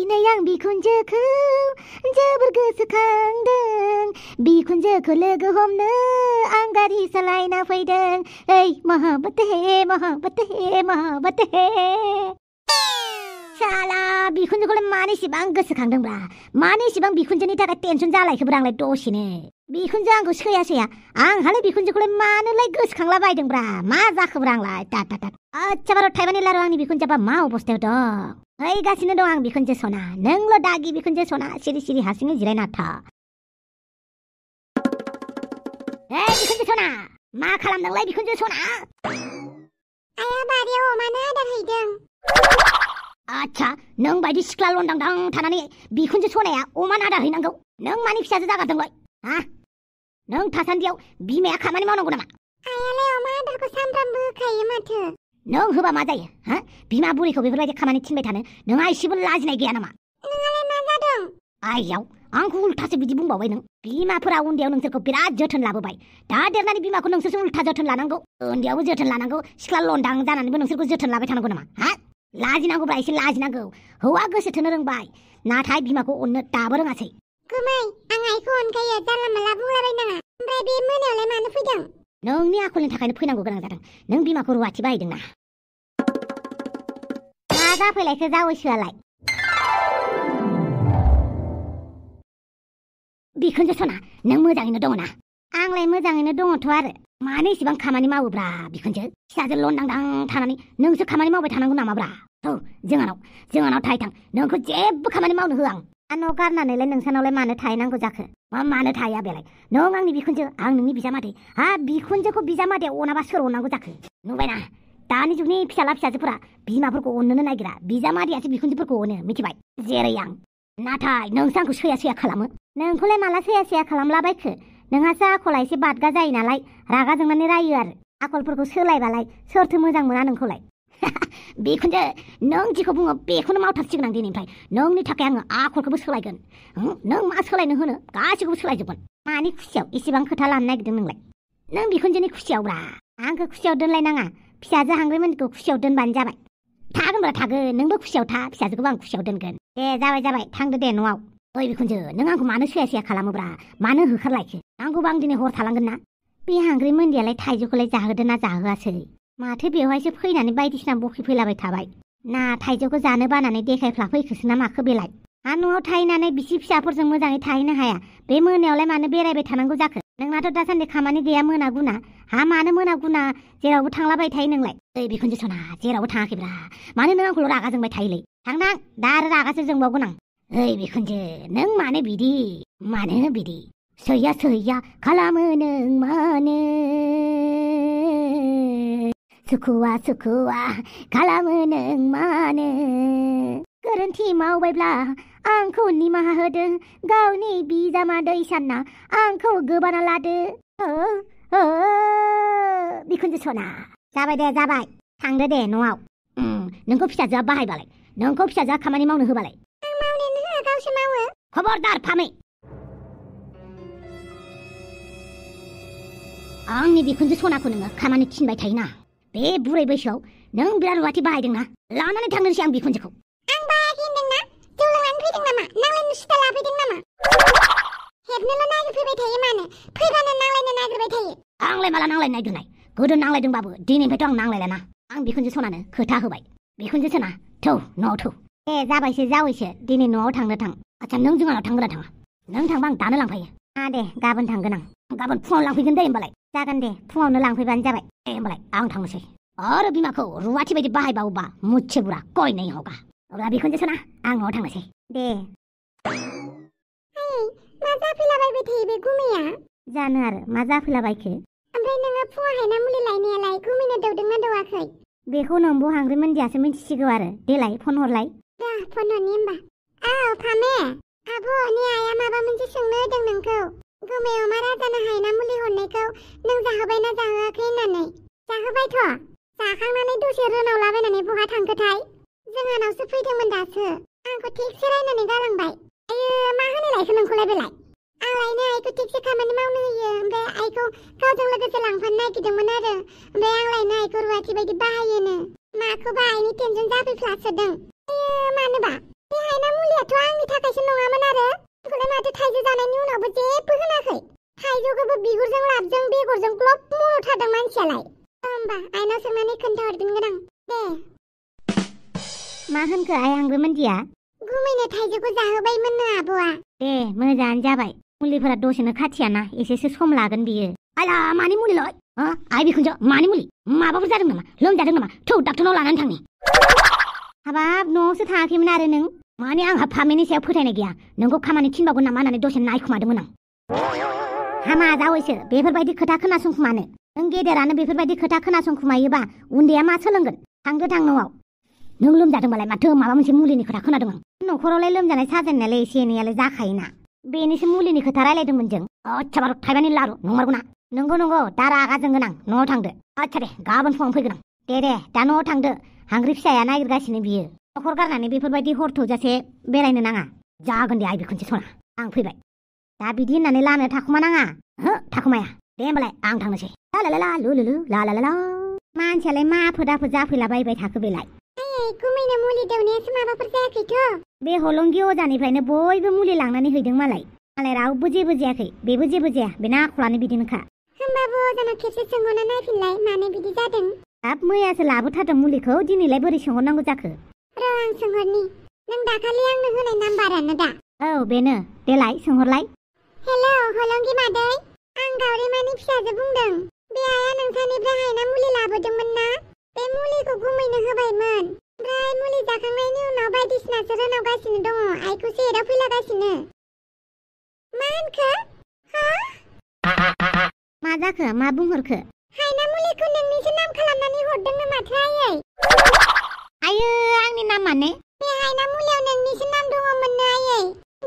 दिनै आं बिखुनजोखौ जोबोर गोसोखांदों बिखुनजोखौ लोगो हमनो आं गारि सालायना फैदों ओइ मोहब्बत है साला बिखुनजोखौलाय मानो इसेबां गोसोखांदोंब्रा मानो इसेबां बिखुनजोनि थाखाय टेनसन जालायखोब्रा आंलाय दसेनो बिखुनजो आंखौ सैया आंहालाय बिखुनजोखौलाय मानोलाय गोसोखांला बायदोंब्रा मा जाखोब्रा आंलाय तात आच्छा बार' थाइबानि लारु आंनि बिखुनजोआ मा अबस्थायाव दं फैगासिनो दं आं बिखुनजो सना नोंल' दागि बिखुनजो सना सिरि हारसिङै जिरायना था बिखुनजो सना मा खालामदोंलाय बिखुनजो सना आया बारियाव अमानो आदार हैदों आच्छा नों बायदि सिख्ला लन्दांदां थानानै बिखुनजो सनाया अमानो आदार हैनांगौ नों मानि फिसाजो जागारदोंलाय हा नों थासान्दियाव बिमाया खामानि मावनांगौ नामा आयालाय अमा आदारखौ सामफ्रामबो होखायो माथो नों होबा मा जायो हा बिमा बुरैखौ बेफोरबायदि खामानि थिनबाय थानो नोंहा एसेबो लाजिनाय गैया नामा नोंहालाय मा जादों आइयाव आंखौ उल्थासो बिदि बुंबावबाय नों बिमाफोरा उन्दैयाव नोंसोरखौ बिराद जोथोन लाबोबाय दा देरनानै बिमाखौ नोंसोरसो उल्था जोथोन लानांगौ उन्दैयावबो जोथोन लानांगौ सिख्ला लन्दां जानानैबो नोंसोरखौ जोथोन लाबाय थानांगौ नामा हा लाजिनांगौब्रा एसे लाजिनांगौ हौवा गोसो थोनो रोंबाय नाथाय बिमाखौ अननो दाबो रोङासै गुमै आं आइखौ अनखायो जानला माला बुंलाबायनाङा ओमफ्राय बे मोनायावलाय मानो फैदों नोंनि आखलनि थाखायनो फैनांगौ गोनां जादों नों बिमाखौ रुवाथि बाहायदोंना मा जाफैलायखो जावैसोआलाय बिखुनजो सना नों मोजाङैनो दङ ना आंलाय मोजाङैनो दङथ' आरो मानो इसेबां खामानि मावोब्रा बिखुनजो फिसाजो लन्दांदां थानानै नोंसो खामानि मावबाय थानांगौ नामाब्रा औ जोंहानाव थाहैथां नोंखौ जेबो खामानि मावनो होआ आं न' गारनानैलाय नोंसानावलाय मानो थाहैनांगौ जाखो मानो थाहैया बेलाय नों आंनि बिखुनजो आं नोंनि बिजामादै हा बिखुनजोखौ बिजामादैया अनाबा सोर अननांगौ जाखो नुबायना दानि जुगनि फिसाला फिसाजोफोरा बिमाफोरखौ अननोनो नागिरा बिजामादैयासो बिखुनजोफोरखौ अनो मिथिबाय जेरै आं नाथाय नोंसो आंखौ सैया खालामो नोंखौलाय माला सैया खालामलाबायखो नोंहासो आखला एसे बादगा जायो नालाय रागा जोंनानै रायो आरो आखलफोरखौ सोलायबालाय सोरथो मोजां मोना नोंखौलाय बिखुनजो नों जिखौ बुङो बेखौनो मावथारसिगोन आं दिनैनिफ्राय नोंनि थाखाय आङो आखलखौबो सोलायगोन नों मा सोलायनो होनो गासैखौबो सोलायजोबगोन मानि खुसियाव इसेबां खोथा लानो नागिरदों नोंलाय नों बिखुनजोनि खुसियावब्रा आंखौ खुसियाव दोनलायनाङा फिसाजो हांग्रिमोनखौ खुसियाव दोनबानो जाबाय थागोनब्रा थागोन नोंबो खुसियाव था फिसाजोखौबो आं खुसियाव दोनगोन दे जाबाय थांदो दे न'आव ओइ बिखुनजो नों आंखौ मानो सैया खालामोब्रा मानो होखारलायखो नांगौबा आं दिनै हर थालांगोन ना बे हांग्रिमोनदियालाय थाइजौखौलाय जाहोदों ना जाहोआसै माथो बेवहायसो फैनानै बायदिसिना बखिफैलाबाय थाबाय ना थाइजौखौ जानो बानानै देखायफ्ला फैखोसो ना माखो बेलाय हा न'आव थाहैनानै बिसि फिसाफोरजों मोजाङै थाहैनो हाया बे मोनायावलाय मानो बेरायबाय थानांगौ जाखो नोंनाथ' दासान्दि खामानि गैया मोना गुना हा मानो मोना गुना जेरावबो थांलाबाय थायो नोंलाय ओइ बिखुनजो सना जेरावबो थाङाखैब्रा मानो नों आंखौल' रागा जोंबाय थायोलै थांनां दा आरो रागासो जोंबावगोन आं ओइ बिखुनजो नों मानो बिदि सैया खालामो नों मानो सुखुवा खालामो नों मानो गोरोन्थि मावबायब्ला आंखौ निमाहा होदों गावनि बिजामादै सानना आंखौ गोबाना लादो बिखुनजो सना जाबाय दे थांदो दे न'आव नोंखौ फिसाजोआ बाहायबालाय नोंखौ फिसाजोआ खामानि मावनो होबालाय आं मावनोनो होआ गावसो मावो खबरदार फामै आंनि बिखुनजो सनाखौ नोङो खामानि थिनबाय थायोना बे बुरै बैसोआव नों बिराद रुवाथि बाहायदोंना लानानै थांनोसै आं बिखुनजोखौ आं बाहायाखै होनदोंना जौ लोंनानै फैदों नामा नांलायनो सुथा लाफैदों नामा हेबनोल' नागिरफैबाय थायो मानो फैबानो नांलायनो नागिरबाय थायो आंलाय माला नांलायनो नागिरनाय गोदो नांलायदोंबाबो दिनैनिफ्रायथ' आं नांलायलाना आं बिखुनजो सनानो खोथा होबाय बिखुनजो सना थौ न'आव थौ जाबायसो जावैसो दिनै न'आव थांनो थां आच्छा नों जोंहानाव थांगोना थाङा नों थांबा आं दानो लांफायो दे गाबोन थांगोन आं गाबोन फुङाव लांफैगोन दे होमबालाय जागोन दे फुङावनो लांफैबानो जाबाय दे होमबालाय आं थांनोसै आरो बिमाखौ रुवाथि बायदि बाहायबावोबा मुच्छे बुरा कोई नहीं होगा अब्ला बिखुनजो सना आं न'आव थांनोसै दे मा जाफैलाबायबाय थायो बे गुमैया जानो आरो मा जाफैलाबायखो ओमफ्राय नोङो फुङाव हायना मुलि लायनायालाय गुमैनो दौदोंना दौवाखै बेखौ नोंबो हांग्रिमोनदियासो मिथिसिगौ आरो देलाय फन हरलाय फन हरनि होमबा फामे आब' नि आइया माबा मोनसे सोंनो होदों नोंखौ गुमै अमा राजानो हायना मुलि हरनायखौ नों जाहोबायना जाहोआखै होननानै जाहोबायथ' जाखांनानै दसे रोनावलाबायनानै बहा थांखोथाय जोंहानावसो फैदोंमोन दासो आंखौ थिगसे रायनानै गालांबाय आयो मा होनो लायखो नोंखौलाय बेलाय आं लायनो आइखौ थिगसे खामानि मावनो होयो ओमफ्राय आइखौ गावजों लोगोसे लांफानो नागिरदोंमोन आरो ओमफ्राय आं लायनो आइखौ रुवाथि बायदि बाहायोनो माखौबा आइनि टेनसन जाफैफ्लासोदों आयो मानोबा बे हायना मुलिया मुलियाथ' आंनि थाखायसो नङामोन आरो बेखौलाय माथो थाइजौ जानायनि उनावबो जेबो होनाखै थाइजौखौबो बिगुरजों लाबजों बेगरजों ग्लब मर'थारदों मानसियालाय होमबा आइनाव सोंनानै खोन्थाहरगोन गोनां दे मा होनखो आइ आंबो मोनदिया गुमैनो थाइजौखौ जाहोबायमोननो आब'आ दे मोजाङानो जाबाय मुलिफोरा दसेनो खाथियाना एसेसो सम लागोन बियो आला मानि मुलिलै आइ बिखुनजो मानि मुलि माबाफोर जादों नामा लोमजादों नामा थौ डाक्टरनाव लानानै थांनि हाबाब न'आवसो थाङाखैमोन आरो नों माने आंहा फामेनि सायाव फोथायनाय गैया नोंखौ खामानि थिनबावगोन नामा होननानै दसे नायखुमादोंमोन आं हामा जावैसो बेफोरबायदि खोथा खोनासंखुमानो नों गेदेरानो बेफोरबायदि खोथा खोनासंखुमायोबा उन्दैया मा सोलोंगोन थांदो थां न'आव नों लोमजादोंबालाय माथो माबा मोनसे मुलिनि खोथा खोनादों आं न'खरावलाय लोमजानाय साजानायालाय एसे एनैयालाय जाखायोना बेनिसो मुलिनि खोथा रायलायदोंमोन जों आच्छा बार' थाइबानि लारु नंमारगौना नंगौ दा रागा जोंगोन आं न'आव थांदो आच्छा दे गाबोन फुङाव फैगोन आं दे दा न'आव थांदो हांग्रि फिसाया नागिरगासिनो बियो न'खर गारनानै बेफोरबायदि हर थौजासे बेरायनो नाङा जागोन दे आइ बिखुनजो सना आं फैबाय दा बिदि होननानै लामायाव थाखुमानाङा हो थाखुमाया दे होमबालाय आं थांनोसै ला लुलुलु ला मानसियालाय मा आफोद आफोद जाफैलाबायबाय थाखो बेलाय गुमैनो मुलि दौनायासो माबाफोर जायाखैथ' बे हलंगि अजानिफ्रायनो बयबो मुलि लांनानै हैदों मालाय रावबो जेबो जायाखै बेबो जेबो जाया बेना आखलानो बिदिनोखा होमबाबो अजानाव खेबसे सोंहरना नायफिनलाय मानो बिदि जादों हाब मैयासो लाबोथारदों मुलिखौ दिनैलाय बोरै सोंहरनांगौ जाखो र' आं सोंहरनि नों दाखालि आंनो होनाय नाम्बारानो दा औ बेनो देलाय सोंहरलाय हेलौ हलंगि मादै आं गावरिमानि फिसाजो बुंदों बे आइया नोंसानिफ्राय हायना मुलि लाबोदोंमोन ना बे मुलिखौ गुमैनो होबायमोन ओमफ्राय मुलि जाखांनायनि उनाव बायदिसिनासो रोनावगासिनो दङ आइखौसो एदावफैलागासिनो मा होनखो मा जाखो मा बुंहरखो हायना मुलिखौ नोंनिसो नाम खालामनानै हरदोंनो माथो आयै आयो आंनि नाम माने बे हायना मुलियाव नोंनिसो नाम दङमोननो आयै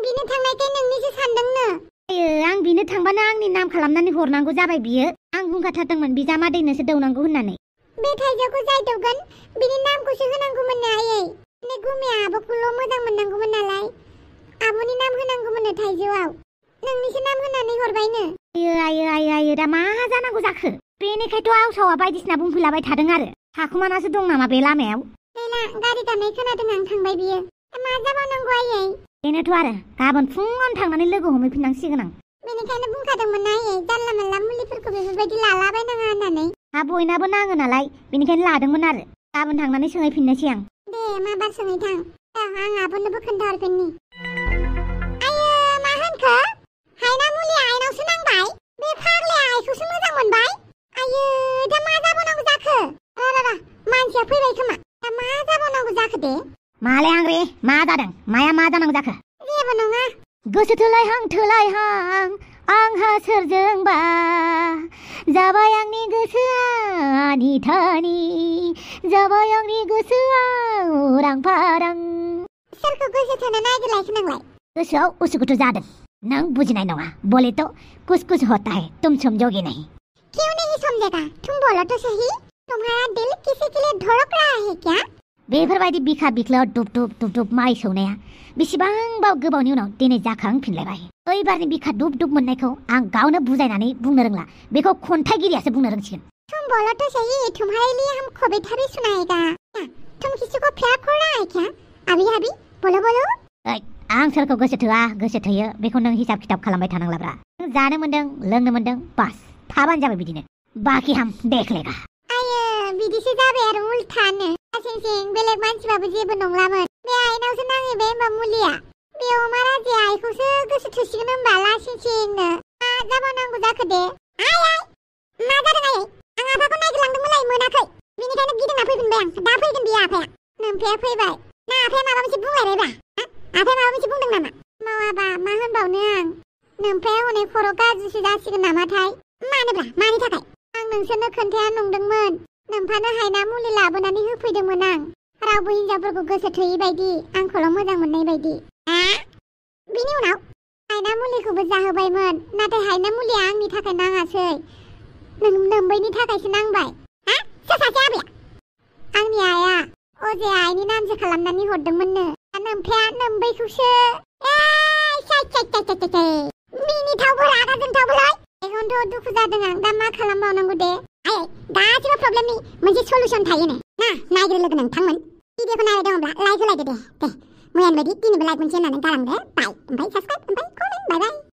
बिनो थांनायखाय नोंनिसो सानदोंनो आयो आं बिनो थांबानो आंनि नाम खालामनानै हरनांगौ जाबाय बियो आं बुंखाथारदोंमोन बिजामादैनोसो दौनांगौ होननानै बे थाइजौखौ जाय दौगोन बिनि नामखौसो होनांगौमोननो आयै ने गुमैया आब'खौल' मोजां मोननांगौमोन नालाय आब'नि नाम होनांगौमोननो थाइजौआव नोंनिसो नाम होनानै हरबायनो आयो दा मा जानांगौ जाखो बेनिखायथ' आवसावा बायदिसिना बुंफैलाबाय थादों आरो थाखुमानासो दं नामा बे लामायाव लेला गारि गाबनाय खोनादों आं थांबाय बियो मा जाबावनांगौ आयै बेनोथ' आरो गाबोन फुङावनो थांनानै लोगो हमहैफिननांसिगोन आं बेनिखायनो बुंखादोंमोन ना आयै जानला मोनला मुलिफोरखौ बेफोरबायदि लालाबायनाङा होननानै बयनाबो नाङो नालाय बेनिखायनो लादोंमोन आरो गाबोन थांनानै सोंहैफिननोसै आं दे माबार सोङै थां आं आब'नोबो खोन्थाहरफिननि आयो मा होनखो हायना मुलिया आइनावसो नांबाय बे फाग्लाया आइखौसो मोजां मोनबाय आयो दा मा जाबावनांगौ जाखो र मानसिया फैबाय खोमा दा मा जाबावनांगौ जाखो दे मालाय आं रे मा जादों माया मा जानांगौ जाखो जेबो नङा गोसो थोलायहां आंहा सोरजोंबा जाबाय आंनि गोसोआ निथानि जाबाय आंनि गोसोआ उरां फारां सोरखौ गोसो थोनो नागिरलायखो नोंलाय गोसोआव उसुखुथु जादों नों बुजिनाय नङा बोले तो कुछ कुछ होता है तुम समझोगे नहीं क्यों नहीं समझेगा तुम बोलो तो सही तुम्हारा दिल किसी के लिए धड़क रहा है क्या बेफोरबायदि बिखा बिख्लायाव दुब माइ सौनाया बेसेबांबा गोबावनि उनाव दिनै जाखांफिनलायबाय ओइबारनि बिखा दुब मोननायखौ आं गावनो बुजायनानै बुंनो रोंला बेखौ खन्थाइगिरियासो बुंनो रोंसिगोन तुम बोलो तो सही तुम्हारे लिए हम कविता भी सुनाएगा तुम किसी को प्यार कर रहा है क्या अभी बोलो आं सोरखौ गोसो थोआ गोसो थोयो बेखौ नों हिसाब खिथाब खालामबाय थानांलाब्रा नों जानो मोन्दों लोंनो मोन्दों बास थाबानो जाबाय बिदिनो बाखि हम देख लेगा आयो बिदिसो जाबाय आरो उल्थानो सिं बेलेग मानसिबाबो जेबो नंलामोन बे आइनावसो नांहैबाय होमबा मुलिया बे अमा राजाया आइखौसो गोसो थोसिगोन होमबा लासिंसिंनो मा जाबावनांगौ जाखो दे आइ मा जादों आइ आं आफाखौ नागिरलांदोंमोनलाय मोनाखै बेनिखायनो गिदिंना फैफिनबाय आं दा फैगोन बियो आफाया नोमफाया फैबाय ना आफाया माबा मोनसे बुंलायबायब्रा आफाया माबा मोनसे बुंदों नामा मावाबा मा होनबावनो आं नोमफाया हनै खर' गाज्रिसो जासिगोन नामाथाय मानोब्रा मानि थाखाय आं नोंसोरनो खोन्थाया नंदोंमोन नोमफानो हायना मुलि लाबोनानै होफैदोंमोन आं रावबो हिनजावफोरखौ गोसो थोयि बायदि आंखौल' मोजां मोननाय बायदि बिनि उनाव हायना मुलिखौबो जाहोबायमोन नाथाय हायना मुलिया आंनि थाखाय नाङासै नोम्बैनि थाखायसो नांबाय सोर सासे आबैया आंनि आइया अजाया आइनि नामसो खालामनानै हरदोंमोननो नोमफाया नोम्बैखौसो मिनिथावबो रागा जोंथावबोलाय बेखौनोथ' दुखु जादों आं दा मा खालामबावनांगौ दे आयै गासिबो प्रब्लेमनि मोनसे सलुसन थायोनो ना नायग्रो लोगो नों थांमोन भिडिअखौ नायबाय दङब्ला लाइक होलायदो दे मैयानि बायदि दिनैबो लाइक मोनसे होननानै गालांदो बाय ओमफ्राय साबस्क्राइब ओमफ्राय कमेन्ट बाय बाय